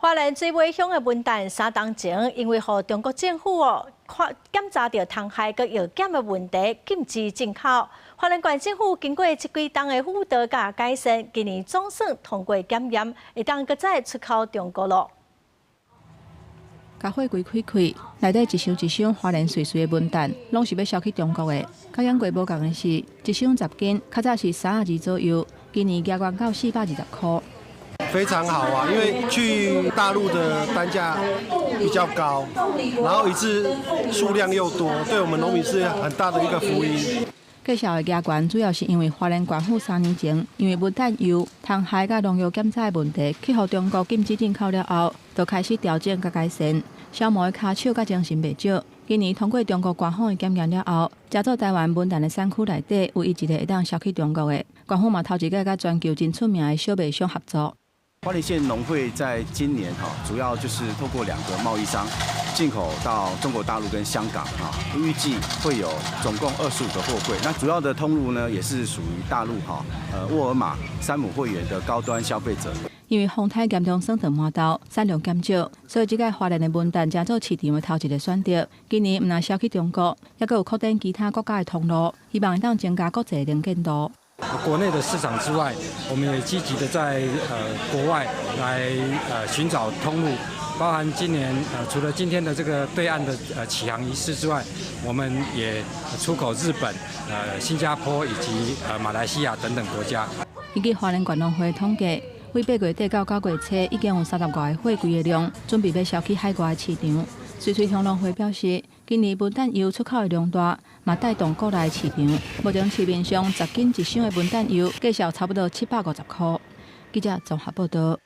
花蓮水尾鄉的文旦3冬前，因為予中國政府哦檢查著蟲害佮藥檢的問題，禁止進口。花蓮縣政府經過這幾冬的輔導佮改善，今年總算通過檢驗，會當閣再出口中國囉。共貨櫃開開，內底一箱一箱花蓮媠媠的文旦，攏是欲銷去中國的。佮英國無仝的是，一箱10斤，較早是32左右，今年加懸到420箍。非常好啊，因為去大陸的單價比較高，然後一次數量又多，對我們農民是很大的一個福音。價數會加懸，主要是因為花蓮縣府3年前因為文旦油、蟲害佮農藥檢查的問題，去予中國禁止進口了後，就開始調整佮改善。小毛的跤手佮精神袂少。今年通過中國官方的檢驗了後，成做台灣文旦的產區內底唯一一个會當銷去中國的。縣府嘛頭一擺佮全球真出名的小麥商合作。花蓮縣農會在今年哈，主要就是透過兩個貿易商進口到中國大陸跟香港哈，預計會有總共25個貨櫃。那主要的通路呢，也是屬於大陸哈，沃爾瑪、山姆會員的高端消費者。因為風颱嚴重霜凍饃頭，產量減少，所以這擺花蓮的文旦成做市場的頭一个選擇。今年毋但銷去中國，猶閣有擴展其他國家的通路，希望會當增加國際能見度。國內的市場之外，我們也積極的在國外來尋找通路，包含今年除了今天的這個對岸的啟航儀式之外，我們也出口日本、新加坡以及馬來西亞等等國家。根據花蓮縣農會統計，對8月底到9月初，已經有30外個貨櫃的量準備欲銷去海外的市場。媠媠鄉農會表示，今年文旦油出口的量大，嘛帶動國內市場。目前市面上10斤一箱的文旦油，價數差不多750箍。記者綜合報道。